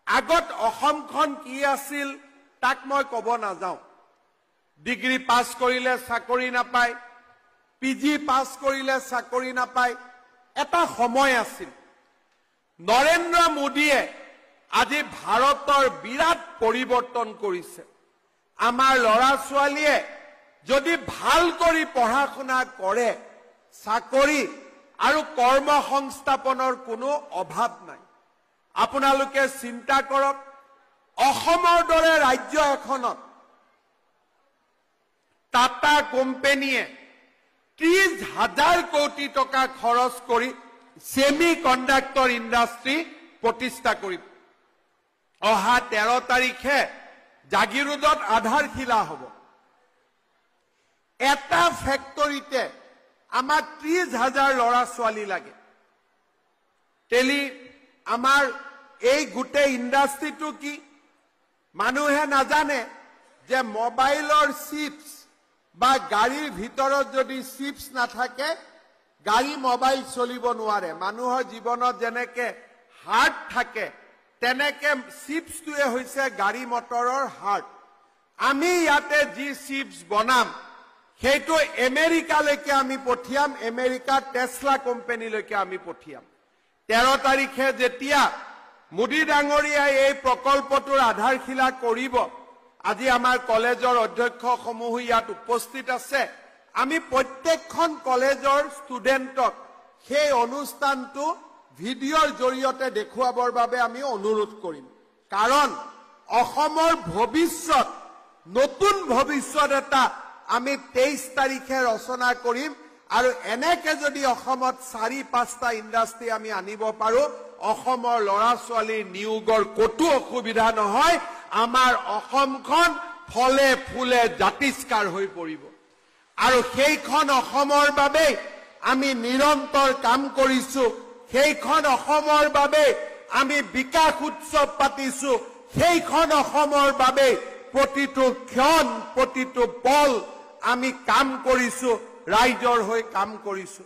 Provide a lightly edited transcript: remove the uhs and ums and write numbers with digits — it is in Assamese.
আগত অসমখন কি আছিল তাক মই ক'ব নাযাওঁ। ডিগ্ৰী পাছ কৰিলে চাকৰি নাপায়, পি জি পাছ কৰিলে চাকৰি নাপায়, এটা সময় আছিল। নৰেন্দ্ৰ মোদীয়ে আজি ভাৰতৰ বিৰাট পৰিৱৰ্তন কৰিছে। আমাৰ ল'ৰা ছোৱালীয়ে যদি ভাল কৰি পঢ়া শুনা কৰে, চাকৰি আৰু কৰ্মসংস্থাপনৰ কোনো অভাৱ নাই। আপোনালোকে চিন্তা কৰক, অসমৰ দৰে ৰাজ্য এখনত টাটা কোম্পেনীয়ে 30,000 কোটি টকা খৰচ কৰি ছেমি কণ্ডাক্টৰ ইণ্ডাষ্ট্ৰী প্ৰতিষ্ঠা কৰিব। অহা 13 তাৰিখে জাগিৰোডত আধাৰশিলা হ'ব। এটা ফেক্টৰীতে আমাক 30,000 ল'ৰা ছোৱালী লাগে। টেলি আমাৰ এই গোটেই ইণ্ডাষ্ট্ৰীটো কি মানুহে নাজানে যে মোবাইলৰ চিপছ বা গাড়ীৰ ভিতৰত যদি চিপছ নাথাকে, গাড়ী মোবাইল চলিব নোৱাৰে। মানুহৰ জীৱনত যেনেকে হাৰ্ট থাকে, তেনেকে চিপছটোৱে হৈছে গাড়ী মটৰৰ হাৰ্ট। আমি ইয়াতে যি চিপছ বনাম সেইটো আমেৰিকালৈকে আমি পঠিয়াম, আমেৰিকাৰ টেছলা কোম্পানীলৈকে আমি পঠিয়াম। 13 তাৰিখে যেতিয়া মোদী ডাঙৰীয়াই এই প্ৰকল্পটোৰ আধাৰশিলা কৰিব, আজি আমাৰ কলেজৰ অধ্যক্ষসমূহ ইয়াত উপস্থিত আছে, আমি প্ৰত্যেকখন কলেজৰ ষ্টুডেণ্টক সেই অনুষ্ঠানটো ভিডিঅ'ৰ জৰিয়তে দেখুৱাবৰ বাবে আমি অনুৰোধ কৰিম। কাৰণ অসমৰ ভৱিষ্যত, নতুন ভৱিষ্যত এটা আমি 23 তাৰিখে ৰচনা কৰিম। আৰু এনেকে যদি অসমত 4-5টা ইণ্ডাষ্ট্ৰী আমি আনিব পাৰো, অসমৰ ল'ৰা ছোৱালীৰ নিয়োগৰ ক'তো অসুবিধা নহয়, আমাৰ অসমখন ফলে ফুলে জাতিষ্কাৰ হৈ পৰিব। আৰু সেইখন অসমৰ বাবে আমি নিৰন্তৰ কাম কৰিছো, সেইখন অসমৰ বাবে আমি বিকাশ উৎসৱ পাতিছো, সেইখন অসমৰ বাবে প্ৰতিটো ক্ষণ প্ৰতিটো পল আমি কাম কৰিছো, ৰাইজৰ হৈ কাম কৰিছো।